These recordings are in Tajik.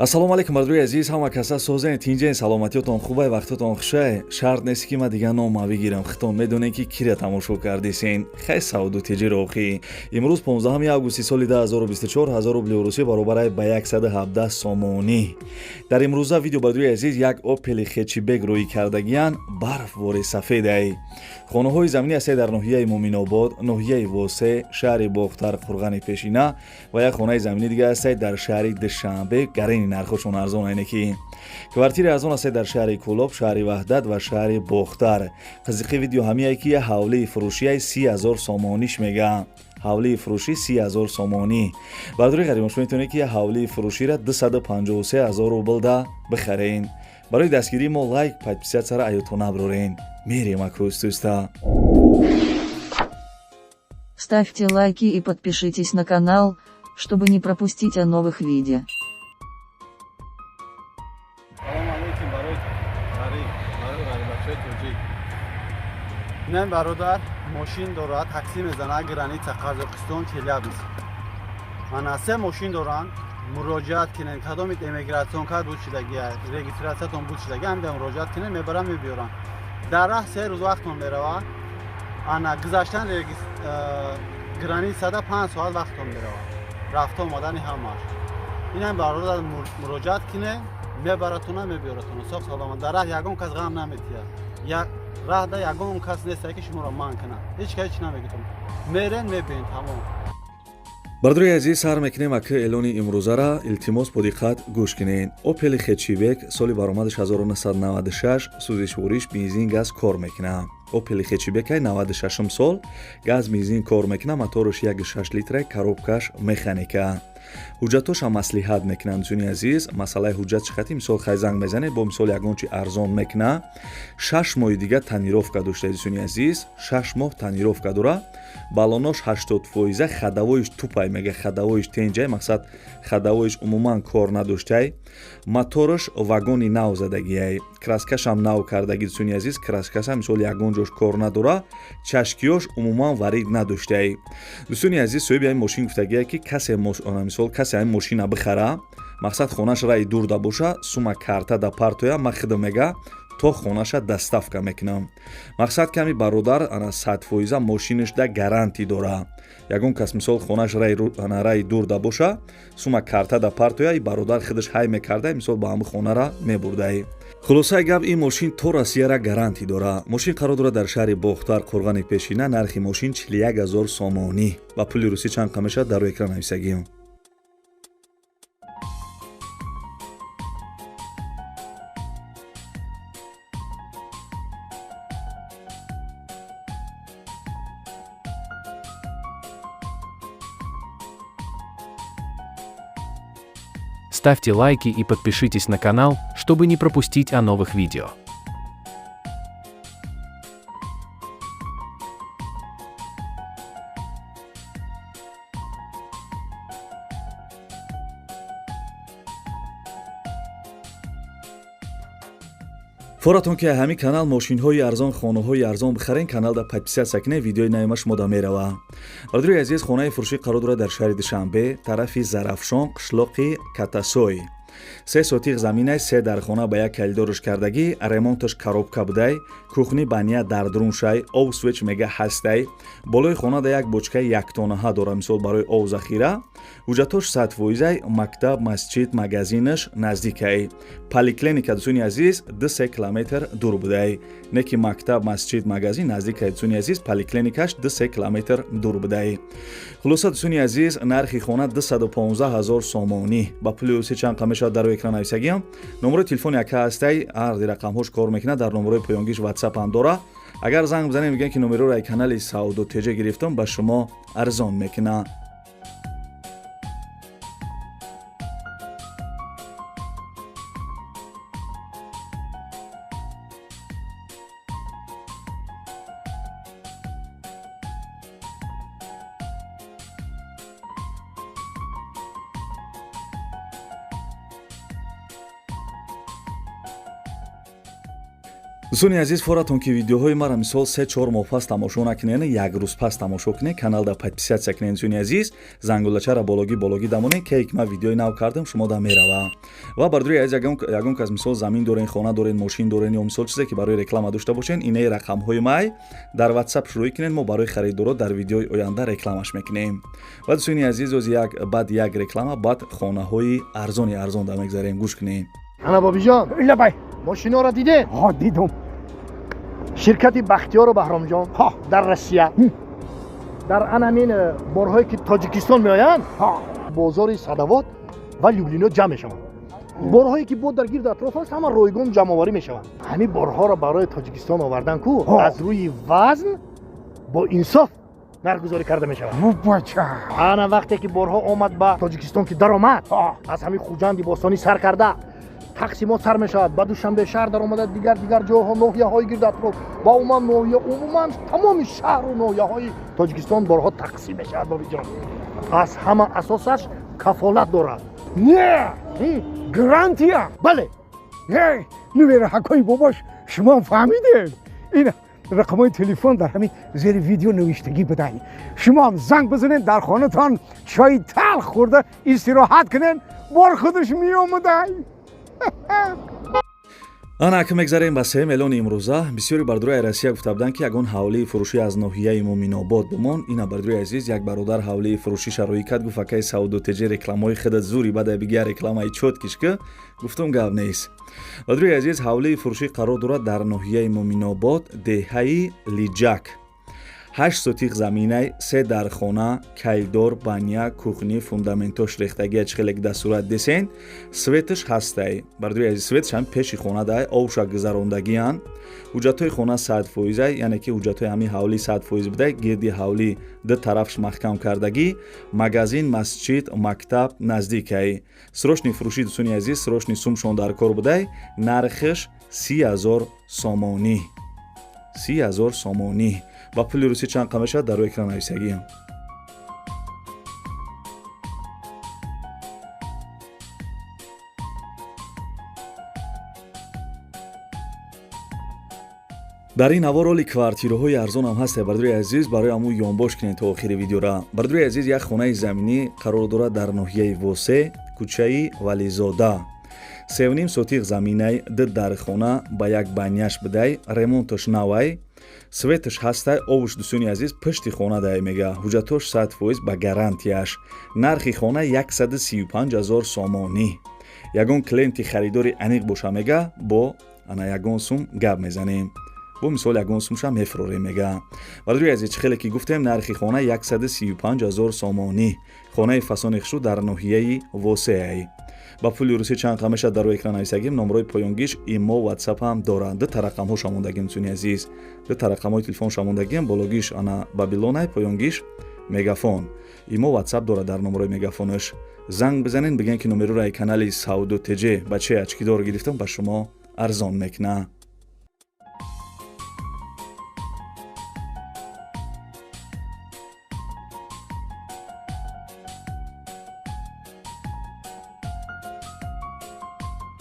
Ассалому алайкум, бардори азиз, ҳама каса созен, тинҷен, саломатиётон хубай, вақтотон хушай. Шарт нест, ки ман дигар нома бигирам, хитон медонем, ки кира тамошо кардисен. Хай, савду теҷироқӣ. Имрӯз 15 августи соли 2024, 1000 рубли русӣ баробарай ба 117 сомонӣ. Дар имрӯза видео, бардори азиз, як Опели хэтчбек рӯй кардагиян, барф вори сафедай. Хонаҳои заминӣ ҳастае дар ноҳияи Муминобод, ноҳияи Восе, шаҳри Бохтар, Қурғани Пешина ва як хонаи заминӣ дига ҳастае дар шаҳри Душанбе. Гарени нархошон арзон, айне ки квартири арзон ҳастае дар шаҳри Кӯлоб, шаҳри Ваҳдат ва шаҳри Бохтар. Қизиқи видео ҳамияе, ки ҳавлии фурӯшияи 30 000 сомониш мега. Ҳавлии фурӯшӣ 30 000 сомонӣ. Бардори ғаримош, метавонед, ки ҳавлии фурӯширо 253 000 рублда бихарен. Барои дастгирии мо лайк, подписаться ра аётон наброрен. Мерем акӯстуста. Ставьте лайки и подпишитесь на канал, чтобы не пропустить о новых видео. Салом алейкум барои ғариб, барои ғарибачаи тоҷик. Инам бародар мошин дорад, такси мезанад, граница Қазоқистон, Челябинск. Мана се мошин доранд, муроҷиат кунед, кадомит эмиграцион кард буд шидаги, регистрация тон буд шидаги, ҳамида муроҷиат кунед, мебарам, мебиёрам. Дар раҳ 3 рӯз вақтон меравад, ана гузаштан граница да 5 соат вақтон меравад, рафта омадани ҳамаш. Инам бародар муроҷиат кунед, мебаратона, мебиёратона, соғ саломат. Дар раҳ ягон кас ғам наметиҳад, раҳда ягон кас нестае, ки шуморо манъ кунад, ҳеҷ ка ҳеҷ намегӯтон, мерен, мебиен, тамом. Бардори азиз, сар мекунем ака эълони имрӯзара. Илтимос, бо диққат гӯш кунед. Опели хэтчбек, соли баромадаш 1996, сӯзишвориш бензин, газ кор мекунад. Опели хэтчбекай 96 сол, газ, бензин кор мекунад, мотораш 1,6 литра, коробка ш механика. Ҳуҷҷатҳошам маслиҳат мекунанд. Дӯстони азиз, масъалаи ҳуҷҷат чӣ хати? Мисол, хай, занг мезанед, бо мисол ягон чи арзон мекуна. 6 моҳи дига тонировка дошта, дӯстони азиз, 6 моҳ тонировка дора. Баллонош 80%, ходовой ш тупай, мега, ходовой ш тенҷай, мақсад, ходовой ш умуман кор надоштай. Мотораш вагони нав задагиай, краска шам нав кардаги, дӯстони азиз, краска шам мисол ягон ҷош кор надора, чашкиёш умуман варид надоштай. Дӯстони азиз, соҳиби ҳамин мошин гуфтагие, ки касе, мисол, касе ҳамин мошина бихара, мақсад, хонаш раи дурда боша, сума карта да партоя, ма худам, мега, то хонаша доставка мекунам. Мақсад, ками бародар ана 100% мошинаш да гарантӣ дора. Ягон кас, мисол, хонаш раи дурда боша, сума карта да партоя, и бародар худаш ҳай мекарда, мисол, ба ҳамин хонара мебурдай. Хулосаи гап, ин мошин то Россияра гарантӣ дора. Мошин қарор дорад дар шаҳри Бохтар, Қурғани Пешина. Нархи мошин 41 000 сомонӣ. Ба пули русӣ чанд қа мешавад, дар рӯи экран нависагием. Ставьте лайки и подпишитесь на канал, чтобы не пропустить о новых видео. Форатон, ки ҳамин канал мошинҳои арзон, хонаҳои арзон бихарен, каналда подписаться кунед, видеои наима шумода мерава. Бародари азиз, хонаи фурӯшӣ қарор дорад дар шаҳри Душанбе, тарафи Зарафшон, қишлоқи Катасой. 3 сотих заминай, се дархона ба як калидорш кардагӣ, ремонт аш коробка будай, кухни баня дар друншай, об свеч мега ҳастай. Болои хона да як бочкаи яктонаҳа дора, мисол, барои об захира. Ҳуҷҷатош 100%-ай, мактаб, масҷид, магазинаш наздикай. Поликлиника, дӯстони азиз, 2-3 километр дур будай. Не ки мактаб, масҷид, магазин наздикай, дӯстони азиз, поликлиникаш 2-3 километр дур будай. Хулоса, дӯстони азиз, нархи хона 215 ҳазор сомонӣ. Ба пули русӣ чанд қа мешавад, дар рӯи экран нависагиам. Номерои телефони ака ҳастай, ҳарди рақамҳош кор мекунад, дар номерои поёнгиш ватсап ҳам дора. Агар занг бизанед, мегӯянд, ки номероро ай канали Савдо ТЖ гирифтам, ба шумо арзон мекунад. Дӯстони азиз, форатон ки видеоҳои мара мисол 3-4 моҳ пас тамошо накунед, як рӯз пас тамошо кунед, каналда подписаться кунед. Дӯстони азиз, зангулачара бологӣ бологӣ дамонед, ке ки ман видеои нав кардам, шумо да мерава. Ва бардори азиз, ягон кас мисол замин дорен, хона дорен, мошин дорен ё мисол чизе ки барои реклама дошта бошен, инаи рақамҳои май дар WhatsApp шурӯъ кунед, мо барои харидоро дар видеои оянда рекламаш мекунем. Ва дӯстони азиз, оз як баъд як реклама, баъд хонаҳои арзони арзон да мегзарем, гӯш кунед. Ана бобиҷон, лабай, мошиноро дидед? Ҳа, дидум. Ширкати Бахтиёру Баҳромҷон дар Россия дар ан ҳамин борҳое ки Тоҷикистон меоянд, бозори Садавод ва Люблино ҷамъ мешаванд. Борҳое ки бо дар гирду атроф аст, ҳама ройгон ҷамъоварӣ мешаванд. Ҳамин борҳоро барои Тоҷикистон овардан ку аз рӯи вазн бо инсоф нархгузорӣ карда мешавад. Ана вақте ки борҳо омад ба Тоҷикистон, ки даромад, аз ҳамин Хуҷанди бостонӣ сар карда тақсимот сар мешавад, ба Душанбе шаҳр даромада, дигар дигар ҷойҳо, ноҳияҳои гирду атроф ва умуман ноҳия, умуман тамоми шаҳру ноҳияҳои Тоҷикистон борҳо тақсим мешавад. Бобиҷон, аз ҳама асосаш кафолат дорад. Не, гарантия. Бале. Нувераҳакои бобош, шумо фаҳмидед, ин рақамҳои телефон дар ҳамин зери видео навиштагӣ будай. Шумоам занг бизанед, дар хонатон чойи талх хӯрда истироҳат кунед, бор худаш меомадай. Ана ака мегзарем ба сеюм эълони имрӯза. Бисёри бардорои Россия гуфта буданд, ки ягон ҳавлии фурӯшӣ аз ноҳияи Муминобод бимон. Ина бардорои азиз, як бародар ҳавлии фурӯшӣ шароӣ кард, гуфт: акаи Сауду Теҷи, рекламаҳои худат зури баъда бигия, рекламаи чёткиш ки. Гуфтум, гап нест. Бардорои азиз, ҳавлии фурӯшӣ қарор дорад дар ноҳияи Муминобод, деҳаи Лиҷак. 8 сотиқ заминай, се дархона, кайдор, баня, кухни, фундаментош рехтагия, чихелек дар сурат десен, светаш ҳастай. Бардори азиз, светаш ҳам пеши хона дай, овша гузарондагиян. Ҳуҷҷатҳои хона 100%-ай, яъне ки ҳуҷҷатҳои ҳамин ҳавлӣ 100% будай, гирди ҳавлӣ ду тарафш маҳкам кардагӣ, магазин, масҷид, мактаб наздикай. Срочный фурӯшӣ, дӯстони азиз, срочный сумшон дар кор будай, нархаш 30 000 сомонӣ. 30 000 сомонӣ. Ба пули русӣ чанд қа мешавад, дар рӯи экран нависагиам. Дар ин навор роли квартираҳои арзонам ҳаст, бардори азиз, барои ҳамун ёнбош кунед то охири видеора. Бардори азиз, як хонаи заминӣ қарор дорад дар ноҳияи Восе, кӯчаи Вализода. 3,5 сотиқ заминай, ду дархона ба як баняш бидай, ремонташ навай, светаш ҳастай, овуш, дӯстони азиз, пушти хона дай мега, ҳуҷҷатош 100% ба гарантияш. Нархи хона 135 000 сомонӣ. Ягон клиенти харидори аниқ боша, мега, бо ана ягон сум гап мезанем, бо мисол ягон сумша мефурорем, мега. Бардори азиз, чӣ хеле ки гуфтем, нархи хона 135 000 сомонӣ. Хонаи фасони хушрӯ дар ноҳияи Восеай. Ба пули русӣ чанд қа мешавад, дар рӯи экран нависагим. Номрои поёнгиш имо, ватсап ҳам доранд. Ду та рақамҳо шамондагим, дӯстони азиз, ду та рақамҳои телефон шамондагим. Бологиш ана Бабилонай, поёнгиш Мегафон. Имо, ватсап дорад. Дар номрои мегафонаш занг бизанед, бигӯен ки номероро ай канали Сауду ТЖ бачаи очкидор гирифтам, ба шумо арзон мекунад.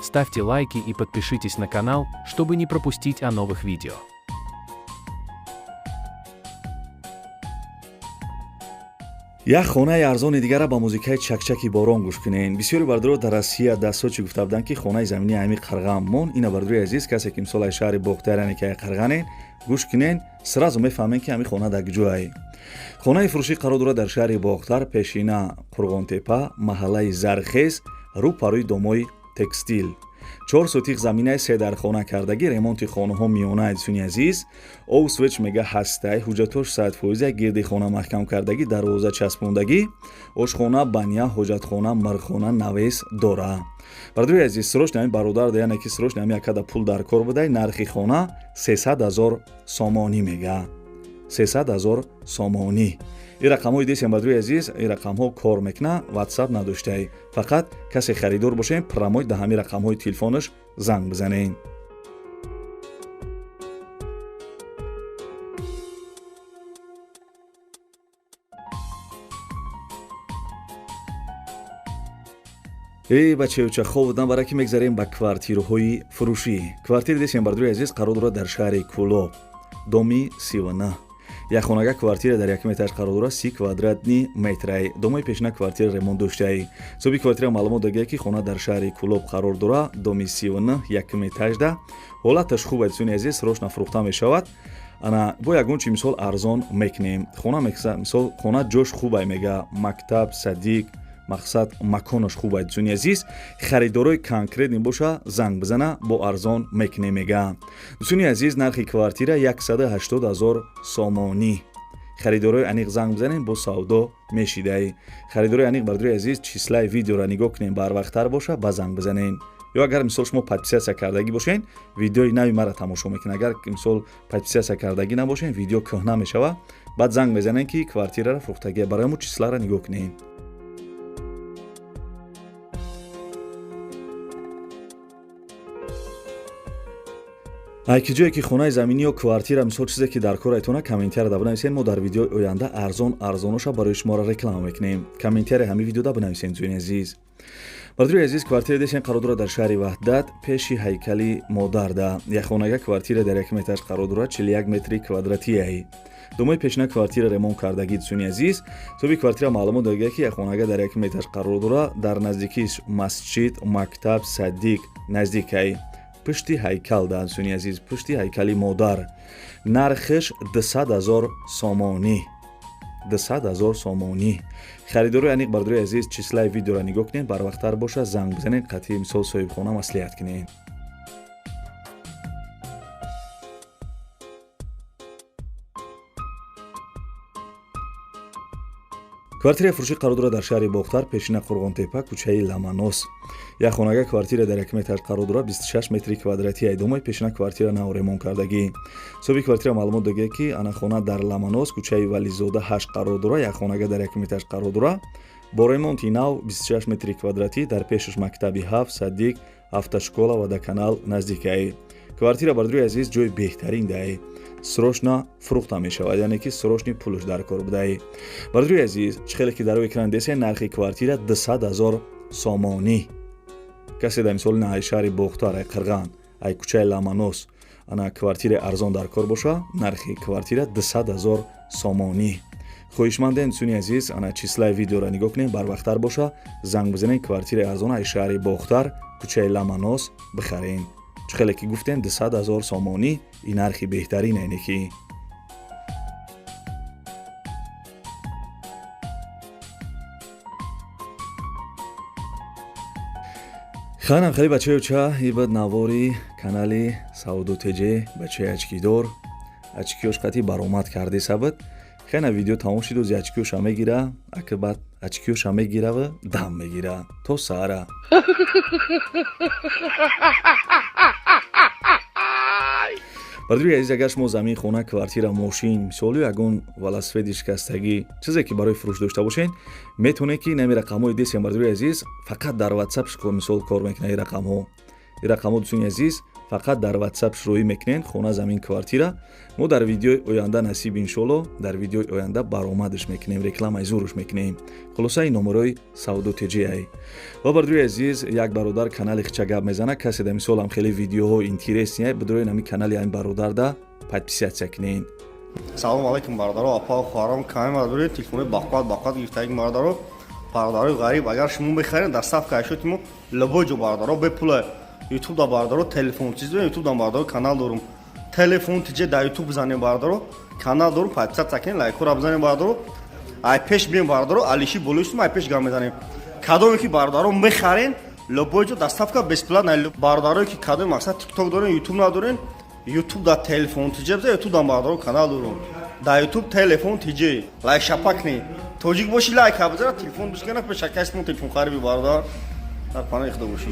Ставьте лайки и подпишитесь на канал, чтобы не пропустить о новых видео. Як хонаи арзони дигара ба музикаи чакчаки борон гӯш кунед. Бисёри бардоро дар Россия дастҳо чӣ гуфта буданд, ки хонаи заминии ҳами Қарғам мон. Ина, бардори азиз, касе ки мисол ай шаҳри Бохтар, яъне ки ай Қарғанен, гӯш кунен, сразу мефаҳмем, ки ҳами хона дар куҷоай. Хонаи фурӯшӣ қарор дорад дар шаҳри Бохтар, пешина Қурғонтепа, маҳаллаи Зархез, рӯ парӯи домои текстил. 4 сотиқ заминаи, се дархона кардагӣ, ремонти хонаҳо миёна, дӯстони азиз, ов свеч мега ҳастай, ҳуҷҷатош 100%, гирди хона маҳкам кардагӣ, дарвоза часпондагӣ, ошхона, баня, ҳоҷатхона, мархона, навес дора. Бардори азиз, срочно ҳамин бародар, яъне ки срочно ҳамин якада пул дар кор будай, нархи хона 300 000 сомонӣ мега, 300 000 сомонӣ. Ин рақамҳои десем, бардори азиз, ин рақамҳо кор мекуна, ватсап надоштай. Фақат касе харидор бошем, прямой да ҳамин рақамҳои телефонаш занг бизанед. Эй бачаюча, хоб будан бараки, мегзарем ба квартираҳои фурӯшӣ. Квартира десем, бардори азиз, қарор дорад дар шаҳри Кӯлоб, доми 39. Як хонага квартира дар якум этаж қарор дорад, 30 квадратный метрай. Домои пешина квартира ремонт доштаи. Соҳиби квартира маълумот додагия, ки хона дар шаҳри Кӯлоб қарор дорад, доми 39, якум этажда. Ҳолаташ хуб, дӯстони азиз, срочно фурӯхта мешавад. Ана бо ягон чи мисол арзон мекунем. Хона, мисол, хона ҷош хубай, мега, мактаб, садик, мақсад, маконаш хуб, дӯстони азиз. Харидорои конкретный боша, занг бизана, бо арзон мекунем, мега. Дӯстони азиз, нархи квартира 180 ҳазор сомонӣ. Харидорои аниқ занг бизанем, бо савдо мешидай. Харидорои аниқ, бардори азиз, числаи видеоро нигоҳ кунем, барвақттар боша, ба занг бизанем. Ё агар, мисол, шумо подписаться кардагӣ бошен, видеои нави маро тамошо мекунед. Агар, мисол, подписаться кардагӣ набошен, видео кӯҳна мешава, баъд занг мезанем, ки квартираро фурӯхтагия. Барои мо числаро нигоҳ кунем. Айки ҷое ки хонаи заминӣ ё квартира, мисол, чизе ки дар кор айтона, комментарияда бинависен. Мо дар видеои оянда арзон арзоноша барои шуморо реклама мекунем. Комментария ҳамин видеода бинависен, дӯстони азиз. Бардори азиз, квартира десен, қарор дорад дар шаҳри Ваҳдат, пеши ҳайкали модарда. Якхонага квартира дар якум этаж қарор дорад, 41 метри квадратияи. Домои пешина квартира ремонт кардагӣ, дӯстони азиз. Соҳиби квартира маълумот додагия, ки якхонага дар якум этаж қарор дорад, дар наздикии масҷид, мактаб, садик наздикай, пушти ҳайкал да, дӯстони азиз, пушти ҳайкали модар. Нархш 200 ҳазор сомонӣ, 200 ҳазор сомонӣ. Харидорои аниқ, бардори азиз, числаи видеоро нигоҳ кунед, барвақттар боша, занг бизанед, қатъи, мисол, соҳибхона маслиҳат кунед. Квартираи фурӯшӣ қарор дорад дар шаҳри Бохтар, пешина Қурғонтепа, кӯчаи Ламанос. Як хонага квартира дар якум этаж қарор дорад, 26 метри квадратии. Домои пешина квартира нав ремонт кардагӣ. Соҳиби квартира маълумот додагия, ки ана хона дар Ламанос, кӯчаи Вализода 8 қарор дорад, як хонага дар якум этаж қарор дорад, бо ремонти нав, 26 метри квадратӣ, дар пешаш мактаби 7, садик, автошкола ва водоканал наздикай. Квартира, бардори азиз, ҷои беҳтарин дай, срочно фурӯхта мешавад, яъне ки срочный пулш дар кор будай. Бардори азиз, чӣ хеле ки дар экран десе, нархи квартира 200 ҳазор сомонӣ. Касе дар, мисоли, на ай шаҳри Бохтар, ай Қирған, ай кӯчаи Ламанос, ана квартираи арзон дар кор боша, нархи квартира 200 ҳазор сомонӣ. Хоҳишмандем, дӯстони азиз, ана числаи видеоро нигоҳ кунем, барвақттар боша, занг бизанем, квартираи арзон ай шаҳри Бохтар, кӯчаи Ламанос бихарем. Чӣ хеле ки гуфтем, 200 ҳазор сомонӣ, ин нархи беҳтарин айне ки. Хайнам хеле, бачаюча, ибад навори канали Савдо Теҷе. Бачаи очкидор очкиёш қатӣ баромад карде сабад. Хена видео тамом шид, ози очкиёша мегира, ака баъд очкиёша мегирава, дам мегира то саҳара. Бардори азиз, агар шумо замин, хона, квартира, мошин, мисолу ягон велосипеди шикастагӣ, чизе ки барои фурӯш дошта бошед, метавонед ки нами рақамҳои десем. Бардори азиз, фақат дар ватсап мисол кор мекунад ин рақамҳо. Ин рақамҳо, дӯстони азиз, фақат дар ватсап шурӯӣ мекунед. Хона, замин, квартира мо дар видеои оянда, насиб, иншолло, дар видеои оянда баромадаш мекунем, рекламаи зурш мекунем. Хулоса, ин номерои Савдо Теҷиай. Ва, бардори азиз, як бародар канали хича гап мезана. Касе да, мисолам, хеле видеоҳо интересный, бидорои нами канали ҳамин бародарда подписаться кунед. Салому алайкум, бародаро, апа, хоҳарон. Каме бародари телефони бақват бақват гирифтаги, бародаро, бародарои ғариб, агар шумо мехаред, доставка ашёти мо любой ҷо, бародаро, бепула. Ютуб да, бародаро, телефон чиз, ютуб да, бародаро, канал дорум, телефон тиҷе да ютуб бизанем, бародаро, канал дорум, подписаться кунед, лайкҳоро бизанем, бародаро. Ай пеш бием, бародаро, алиши болоистум, ай пеш гап мезанем. Кадоме ки, бародаро, мехарен, любой ҷо доставка бесплатно. Бародарое ки кадоми мақсад тикток дорен, ютуб надорен, ютуб да телефон тиҷе биза, ютуб да, бародаро, канал дорум, да ютуб телефон тиҷе, лайк шапак кунед. Тоҷик боши, лайк бизара, телефон бишкана, пешакасмон телефон хариби, бародар, дар паноҳи худо бошӣ.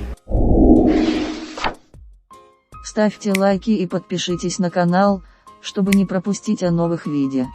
Ставьте лайки и подпишитесь на канал, чтобы не пропустить о новых видео.